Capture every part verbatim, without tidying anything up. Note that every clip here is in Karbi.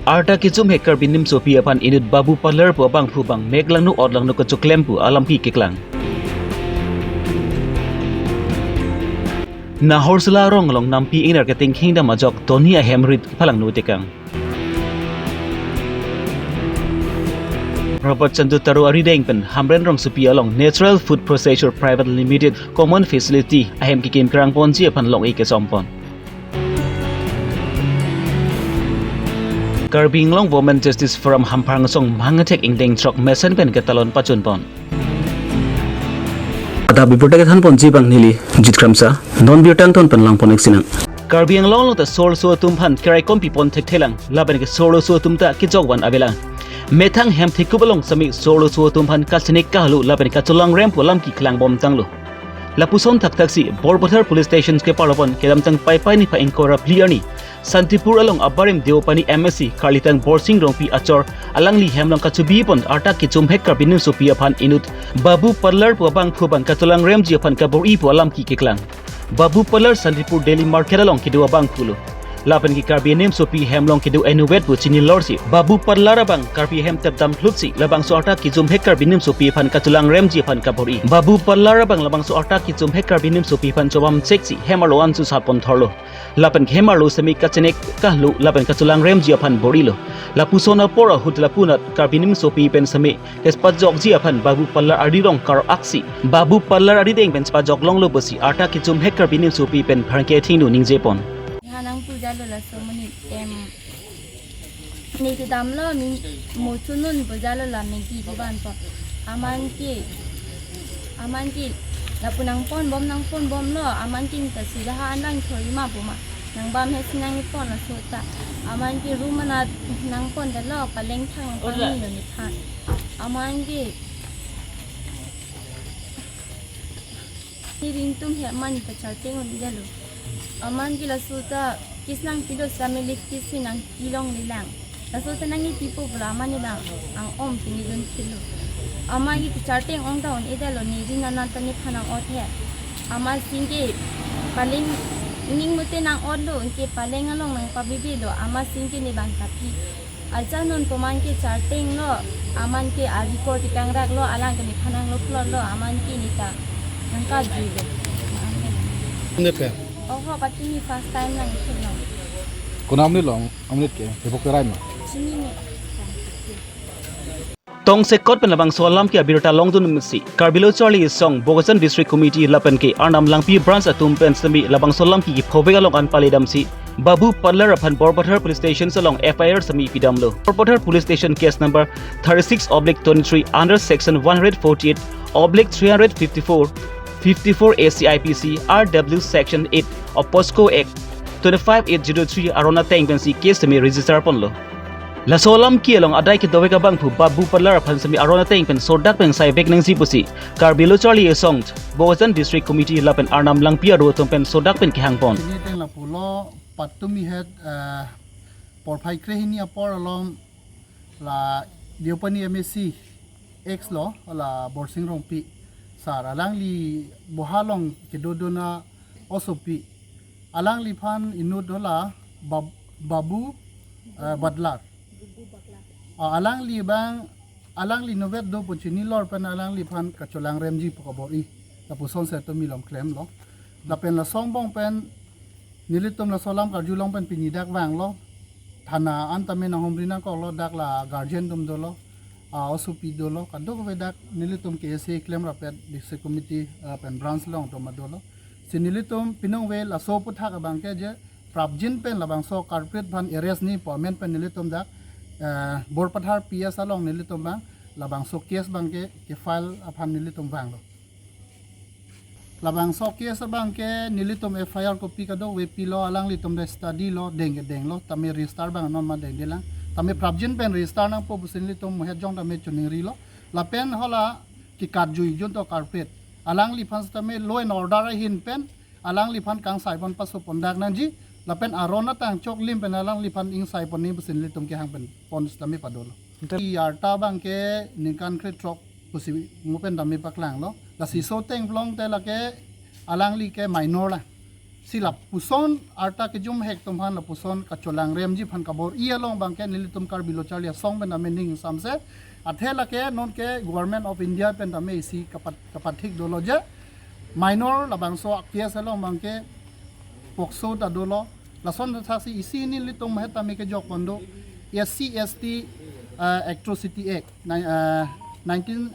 Arta kechumhek Karbi Nimsopi aphan inut Babu Parlour pu abangphu abang mek langno ot langno kachoklem pu alamki keklang. Nahorsela arong along nampi ingnar ketengkhing dam ajok doni ahem rit kephalangno tekang. Robert Chandu Taro arideng pen Hamren Rongsopi along Natural Food Processor Private Limited Common Facility ahem kekim kerang ponji aphan long-e kesompon. Karbi Anglong Women Justice Forum Hamphang Asong mangthek ingdeng throk mesen pen ketalon pachunpon. Adap birta kethan ponji abang neli Jit Kramsa, non birta angton pen langpon-ik sinang. Karbi Anglong along ta sor laso atum aphan keraikom pipon thekthelang, lapen ke sor laso atum ta kejokvan avelang. Methang hem thekup along sami sor laso atum aphan kachenek kahalo lapen kacholangrem pu alamki keklang bomtanglo. Lapuson thakthaksi Borpathar Police Station keparlo pon kedamtang Paipai niphai ingkoi ra phli arni Santipur along abarim Deopani M A C karlitang Borsing Rongpi achor alangli hem along kachobi pon arta kechumhek Karbi Nimsopi aphan inut Babu Parlour pu abangphu abang kacholangremji aphan kabor-i pu alamki keklang. Babu Parlour Santipur Daily Market along kedo abangphulo. Lapen ke Karbi Nimsopi hem along kedo inutvet pu chini lorsi Babu Parlour abang Karbi ahem tepdam lutsi labangso arta kechumhek Karbi Nimsopi aphan kacholangremji aphan kabor-i. Babu Parlour abang labangso arta kechumhek Karbi Nimsopi aphan chobam cheksi hem arlo an susat pon thorlo. Lapen ke hem arlo sami kachenek kahalo lapen kacholangremji aphan bor-ilo. Lapuson apor ahut lapunat Karbi Nimsopi pen sami kepajokji aphan Babu Parlour arirong karo aksi Babu Parlour arideng pen chepajok longlo pusi arta kechumhek Karbi Nimsopi pen pherangke athengno ningjepon. Hanang pujalo laso monit em. Ne kedamlo min mochunun pujalo la Maggi duban po. Aman ke, aman ke lapu nangponbom nangponbomlo, aman ke nita sida ha anang thoi ma pu ma. Nangbam he sinang ipon laso ta. Aman ke room anat nangpondetlo, paleng thang nangpanglo nithan. Aman ke ne ringtum he aman kacharteng un-edetlo. Aman ke laso ta case nangpilo sita me late case si nangpi longle lang. Laso ta nangkepi po pulo aman ne bang ang-om pini dun pilo. Aman ke kacharteng ong ta un-edetlo, ne ring anat ta nephan nang-ot he. Amatsi ke paleng ning mute nang-otlo, ke paleng along nangpabebelo, amatsi ke ne bang kapi. Aja non koman ke chartenglo, aman ke a-record kangraklo, alang ke nephan nanglo plotlo, aman ke nita nangkajuilo. Amen. Amnit ke? Oho, pati ni first time nangkelo. Konat amnit long, amnit ke, hepok kerai ma? Chinine. Tongsekot pen labangso alamki abirta longdun mesi Karbi Lo Charli Asong Bokajan District Committee lapen ke Arnam Langpi Branch atum pen sami labangso alamki kephovek along an pale damsi Babu Parlour aphan Borpathar Police Station along F I R sami pidamlo. Borpathar Police Station case number thirty-six oblique twenty-three under section one hundred forty-eight oblique three hundred fifty-four, fifty-four A C I P C, R W section eight of POCSO Act twenty-five eight zero three aron ateng pensi case sami register ponlo. Laso alamki along adai kedovek abangphu Babu Parlour aphan sami aron ateng pen sodak pen saivek nangji pusi Karbi Lo Charli Asong Bokajan District Committee lapen Arnam Langpi aro atum pen sodak pen kehangpon. Pini ateng lapulo patumi het, eh, porphai krehini apor along la Deopani M A C ex lo la Borsing Rongpi sar alangli boha along kedodun a-osopi. Alangliphan inut do la Bab-, Babu, eh, Butler. Ah, alangli bang, alangli inutvet do pu chini lor pen alangliphan kacholangremji pu kabor-i. Lapuson setumi long klemlo. Lapen laso angbong pen nelitum laso alam karjulong pen pini dak vanglo. Thana an tame nanghumri nangkoklo, dak la guardian atum dolo, ah, osopi dolo, kadokave dak nelitum K S A klem rapet district committee, ah, pen branch along atum dolo. Si nelitum pinongve laso aphuthak abang ke je prapjin pen labangso culprit aphan arrest nangji pu amen pen nelitum dak, eh, Borpathar P S along nelitum bang labangso case abang ke, ke-file aphan nelitum vanglo. Labangso case abang ke nelitum F I R copy kadokave pilo, alanglitum de study lo, deng ke denglo, tame register abang non ma dengdelang. Tame prapjin pen register nangpo pusi nelitum muhet jong tame choningrilo. Lapen hala kekarjui junto culprit, alangliphan tame law and order ahin pen alangliphan kangsai pon paso pon dak nangji, lapen aron atang choklim pen alangliphan ingsai pon nangji pusi nelitum kehang pen pon sitame padolo. Ante- I arta abang ke ningkan krethrok pusi mo pen tame paklanglo. Lasi so ateng plong te lake alangli ke minor lang. Si lapuson arta kejum hek atum aphan lapuson kacholangremji aphan kabor-i along abangke nelitum Karbi Lo Charli Asong pen tame ning samse. Athe lake non ke Government of India pen tame isi kapat, kapathik dolo je. Minor labangso case along abangke POCSO ta dolo. Lason thaksi isi nelitum het tame kejok pon do. S C S T, uh, Atrocity Act, ni-, uh, nineteen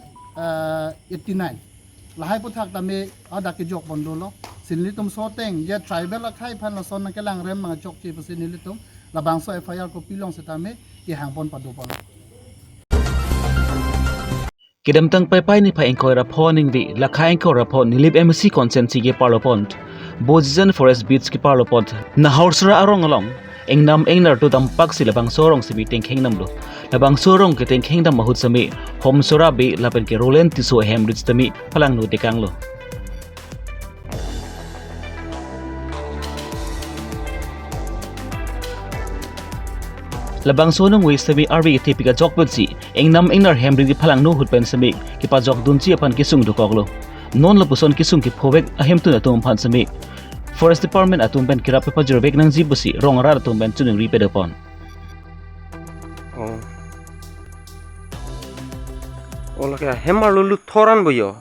eighty-nine. Lahai aphuthak tame hadak kejok pon dolo. Si nelitum soteng je tribal akhei aphan lason nangkelangrem abang chokche pusi nelitum labangso F I R copy along setame kehang pon pado pon. Kedamtang Paipai niphai ingkoi ra pho aningve, lakha ingkoi ra pho Nilip M A C constituency keparlo pon, Bojijan Forest Beats keparlo pon, Nahorsora arong along ingnam ingnar dodam paksi labangso arong semi tengkheng damlo. Labangso arong ketengkheng dam ahut semi Homsora Bey lapen ke Roland Tisso ahem ri sitame phalangno tekanglo. Labangso anong waste semi arve kethe pik ajok pensi ingnam ingnar hem ri phalangno ahut pen semi kepajok dunji aphan kesung dokoklo. Non lapuson kesung kephovek ahemtun atum aphan semi Forest Department atum pen kerap pajirvek nangji pusi rong arat atum pen choningri pado pon. Oh. Oh, lake hem arlo luthor an bo yo.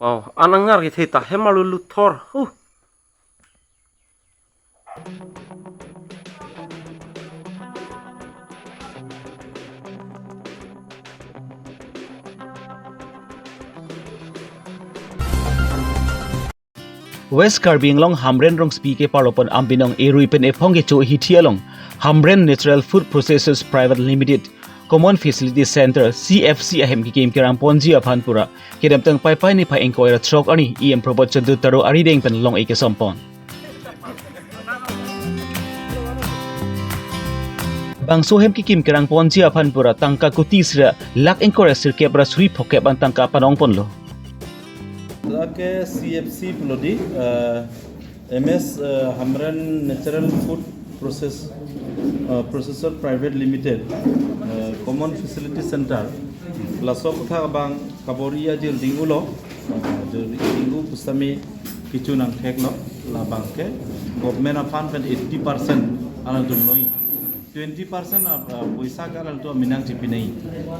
Oh, anang ngar kethe ta hem arlo luthor. Huh. West Karbi Anglong Hamren rongsopi keparlo pon Ambinong erui pen ephong kecho hithi along Hamren Natural Food Processors Private Limited Common Facility Center, C F C ahem kekim kerang ponji aphan pura kedamtang Paipai niphai ingkoi ra throk arni E M Prabhat Chandra Taro arideng pen long-e kesom pon. Bangso hem kekim kerang ponji aphan pura tangka kuti isi ra lakh ingkoi ra sirkep ra suri phokep an tangka panong ponlo. Lake C F C pulo di, eh, M S, eh, Hamren Natural Food Process, eh, Processor Private Limited, eh, Common Facility Center, laso aphuthak abang kabor-i ajir ding-ulo, eh, ajir ding-u pusitame kecho nangtheklo, labang ke government aphan pen eighty percent alanglitum noi. Twenty percent a, a, poisa ke alanglitum amenang chipinei.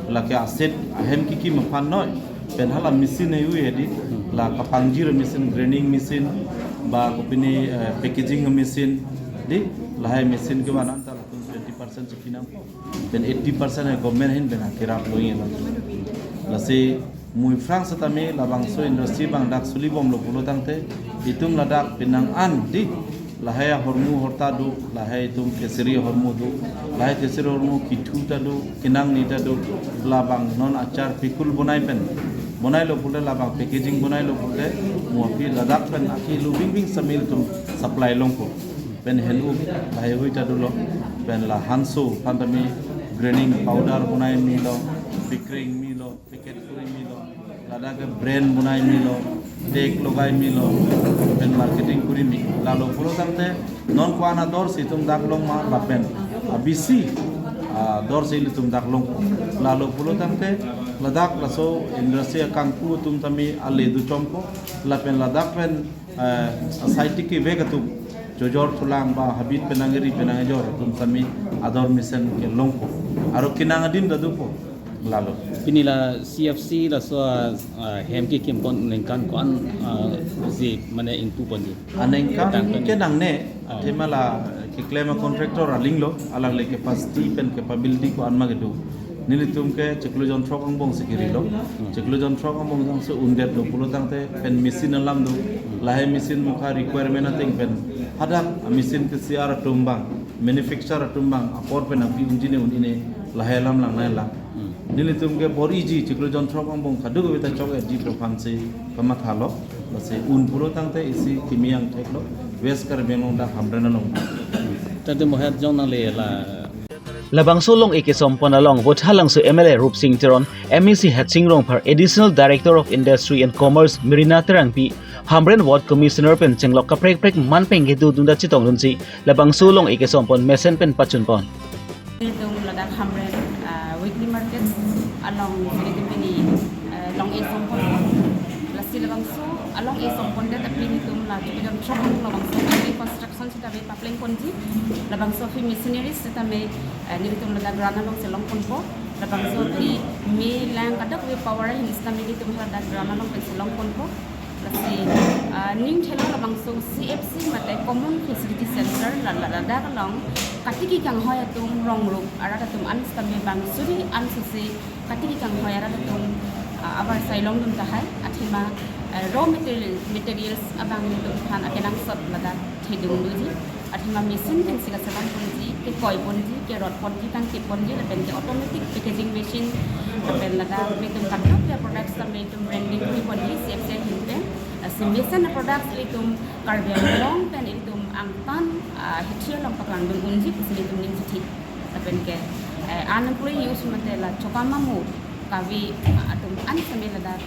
Lake aset ahem kekim aphan noi. Pen hala machine hei hui hedi. La kapangjir machine, grinding machine, ba kopine, eh, packaging machine. Di, lahai machine kevan an ta latum twenty percent chipinangpo. Pen eighty percent hai government ahin pen kerap lo-i lo. Lasi mui aphrang setame labangso industry abang dak suli bomlo pulo tangte, itum ladak penang an di, lahai ahormu horta do, lahai itum keseri ahormu do, lahai keseri ahormu kithu ta do, kenangni ta do, labang non achar pickle bonai pen, bonailo pulote labang packaging bonailo pulote, mu aphi ladak pen akhi lu bing bing sitame ilitum supply longpo. Pen hen-up lahai hui ta dolo, pen la hanso aphan tame grinding powder bonai milo, pickling milo, packet kuri milo, ladak ke brand bonai milo, tag logai milo, pen marketing kuri mi. Lalo pulo tangte non ko-an ador si itum dak long ma lapen abisi, ah, ador si ilitum dak long. Lalo pulo tangte ladak laso industry akangku atum tame ale do chompo, lapen ladak pen, eh, asai tiki vek atum chojor chulang ba habit penang eri penang ejor atum tame ador mesen kelongpo. Aro kenang adim ta dopo. Lalo. Pini la C F C laso, ah, hem kekim pon ningkan ko-an, ah, si mane ingpu ponji. Aningkan tang ke nangne, ah, athema la keklem a contractor alinglo, alangli capacity pen capability ko-an ma kedo. Nelitum ke chiklo jon throk angbong si kerilo. Chiklo jon throk angbong jang se undetlo pulo tangte pen machine alam do. Lahai machine mukha requirement ateng pen hadak a machine ke C R atum abang, manufacture atum abang apor pen api unji ne un-e ne lahai alam lang nai lang. Hmm. Nelitum ke bor-iji chiklo jon throk angbong kadokaveta chok-etji aphan si kamathalo. Lasi un pulo tangte isi kimi angtheklo. West Karbi Anglong dak Hamren along. Tangte mohet jong nangle la. Labangso long-e kesom pon along Vothatlangso M L A Rupsing Teron, M A C Hetsing Rongphar, Additional Director of Industry and Commerce Merina Terangpi, Hamren Ward Commissioner pen chenglok kaprek prek man pen kedodun ta chetongdunsi labangso long-e kesom pon mesen pen pachun pon. Itum ladak Hamren, ah, weekly market along itum pini, ah, long-e som pon. Kejun throk labangso building construction sitame papleng ponji, labangso aphi machineries sitame, eh, nelitum ladak ground along chelong ponpo, labangso aphi me lang kadokave power ahin sitame nelitum ladak ground along pen chelong ponpo. Lasi, ah, ning thelo labangso C F C mate Common Facility Center la, la, ladak along katiki kanghoi atum rong rup arat atum an sitame bang suri an suse katiki kanghoi arat atum, ah, avarsai longdun tahai, athema, eh, raw material, materials abang nelitum aphan akenangsot ladak thedung doji, athema machine pensi kaselam ponji, kekoi ponji, kerot ponji, tangtip ponji, lapen ke automatic packaging machine, lapen ladak nelitum kadokave products tame nelitum branding pi ponji, C F C ahin pen, ah, si mesen a products nelitum Karbi Anglong pen nelitum angtan, ah, hithi along paklangdun unji pusi nelitum ning chithi. Lapen ke, eh, unemployed youth mate la chokamamu kave, ah, atum an sitame ladak,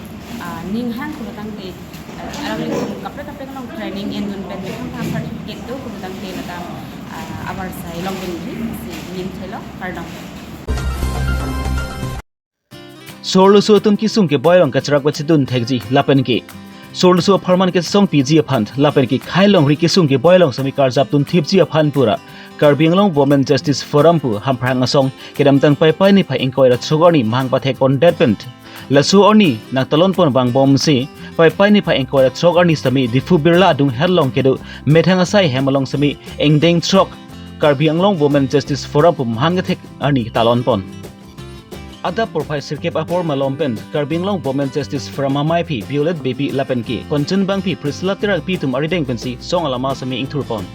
ah, ning hang pulo tangte, eh, alanglitum kaprek kaprek along training endun pen methang methang certificate do pulo tangte ladak, ah, avarsai longdunji si ning thelo, kardom. Sorloso atum kesung keboi along kacherak pachedun thekji lapen ke sorloso apharman kesong piji aphan lapen ke khei longri kesung keboi along sitame karjap dun thipji aphan pura Karbi Anglong Women Justice Forum pu Hamphang asong kedamtang Paipai niphai ingkoi ra throk arni mahang pathek pondet pen laso arni nangtalon pon vangbomsi Paipai niphai ingkoi ra throk arni sitame Diphu Birla adung het along kedo methang asai hem along sitame ingdeng throk Karbi Anglong Women Justice Forum pu mahang kethek arni talon pon. Adap porphai sirkep apor malom pen Karbi Anglong Women Justice Forum amaiphi Violet Beypi lapen ke Kanchanbangpi Priscilla Terangpi atum arideng pensi song alama sitame ingthur pon.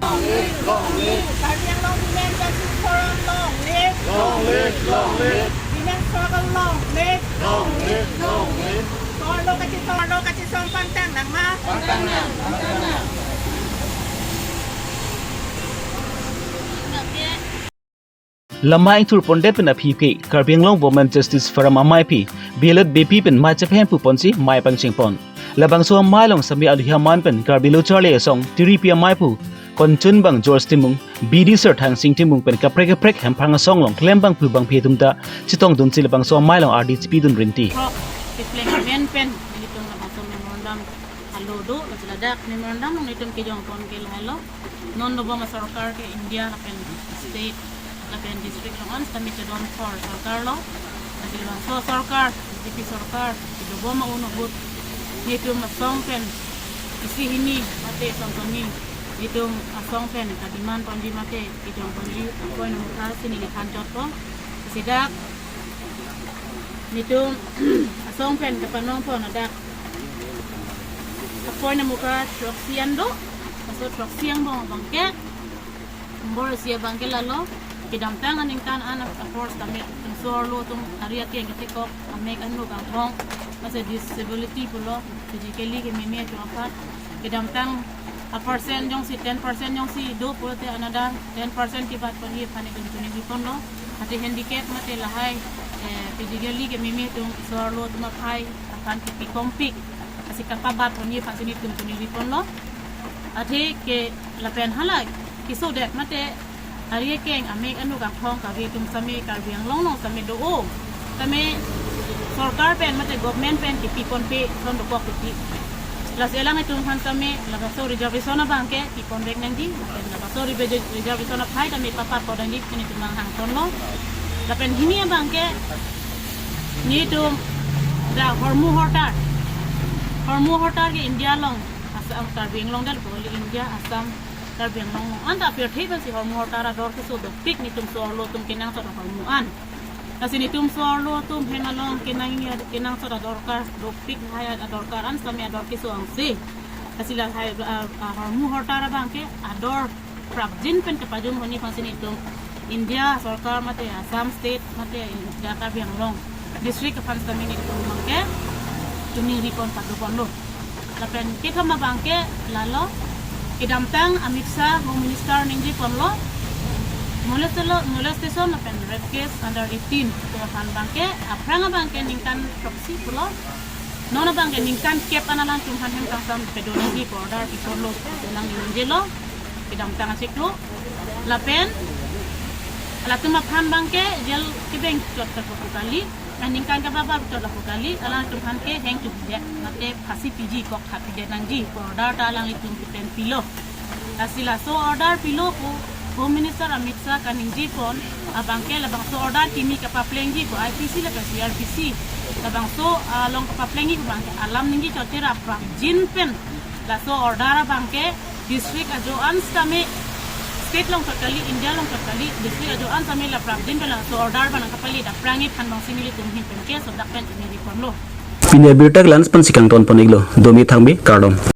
Karbi Anglong Women Justice Forum long live. Long live, long live. Women struggle long live. Long live, long live. Sorlo kachisong, sorlo kachisong pangtang nang ma. Pangtang nang, pangtang nang. Lama ingthur pondet pen aphi ke Karbi Anglong Women Justice Forum amaiphi Violet Beypi pen mai chephem pu ponsi mai pangcheng pon. Labangso amai along sitame aluhi aman pen Karbi Lo Charli Asong Tiripi amai pu Kanchanbang George Timung, B D Sir Thangsing Timung pen kaprek kaprek Hamphang asong along klembang pu bangphi atum ta chetongdunsi labangso amai along ardi chepidun rinti. Throk kepleng amen pen nelitum labangso memorandum alo do, lasi ladak memorandum along nelitum kejong pon ke lahelo. Non dobom asorkar ke India lapen state lapen district along an sitame chedon thor sorkar lo. Lasi labangso sorkar, B J P sorkar kedobom a-un ahut nelitum asong pen isi hini mate songkoni nelitum asong pen kademand ponji mate kejong ponji apor amokha si neli than chotpo. Lasi dak nelitum asong pen kapanong pon ladak apor amokha throksi an do. Laso throksi angbong abangke, nombor isi abangke lalo, kedamtang aningkan an apor sitame sorlo atum ari akeng ketekok, amek anu kangthong, mate disability pulo, physically kememe atum aphan kedamtang a percent jongsi, ten percent jongsi do pulote another ten percent kebat ponji aphan nelitum chiningri ponlo. Mate handicap mate lahai, eh, physically kememe atum sorlo atum aphai aphan kepi kompik, lasi kapabat ponji aphan si nelitum chiningri ponlo. Athe ke lapen hala kesodet mate ari akeng, amek anu kangthong kave atum sitame Karbi Anglong along sitame do-o. Sitame sorkar pen mate government pen kepi ponpe ason dokok kepi. Lasi alanglitum aphan sitame labangso reservation abangke pi ponvek nangji, lapen labangso reserv-, reservation aphai tame papat pon nangji pu nelitum hang ponlo. Lapen hini abangke nelitum dak hormu hortar, hormu hortar ke India along Assam, Karbi Anglong, dak ko India, Assam, Karbi Anglong along an ta pirthe pensi hormu hortar ador keso dopik nelitum sorlo atum kenangsot ahormu an. Lasi nelitum sorlo atum hem along kenang, kenangsot adorkar dopik lahai adorkar an sitame ador keso angse. Lasi lahai, ah, ah, hormu hortar abangke ador prapjin pen kepajum ponji aphan si nelitum India sorkar mate Assam state mate India Karbi Anglong district aphan sitame nelitum abangke chiningri pon pado ponlo. Lapen kethom abangke lalo, kedamtang Amit Shah Home Minister ningje ponlo, molest lo, molestation lapen rape case under eighteen atum aphan abangke aphrang abangke ningkan throksi pulo, non abangke ningkan kep an alangtum aphan hem kangsam pedo nangji pu order pi ponlo, pu alang ningjelo, kedamtang achiklo. Lapen latum aphan abangke jail kebeng chot ta pu kali. Aningkan kaba ba betul aku kali, alangtum aphan ke hang to bidet, mate phasi piji kok tha pidet nangji pu order ta alanglitum pen pilo. Lasi laso order pilo pu Home Minister Amit Shah kaningje pon abangke, labangso order kimi kapaplengji pu I P C lapen C R P C, labangso along kapaplengji pu abangke alam ningje chot ra prapjin pen laso order abangke district ajo-an sitame, state along chot kali, India along chot kali, district ajo-an sitame la prapjin pen laso order abang nangkapale, aphrang iphan bangsi nelitum ahin pen ke sodak pen chiningri ponlo. Pini abirta ke la-an pensi kangton pon-iklo, domi thangbi kardom.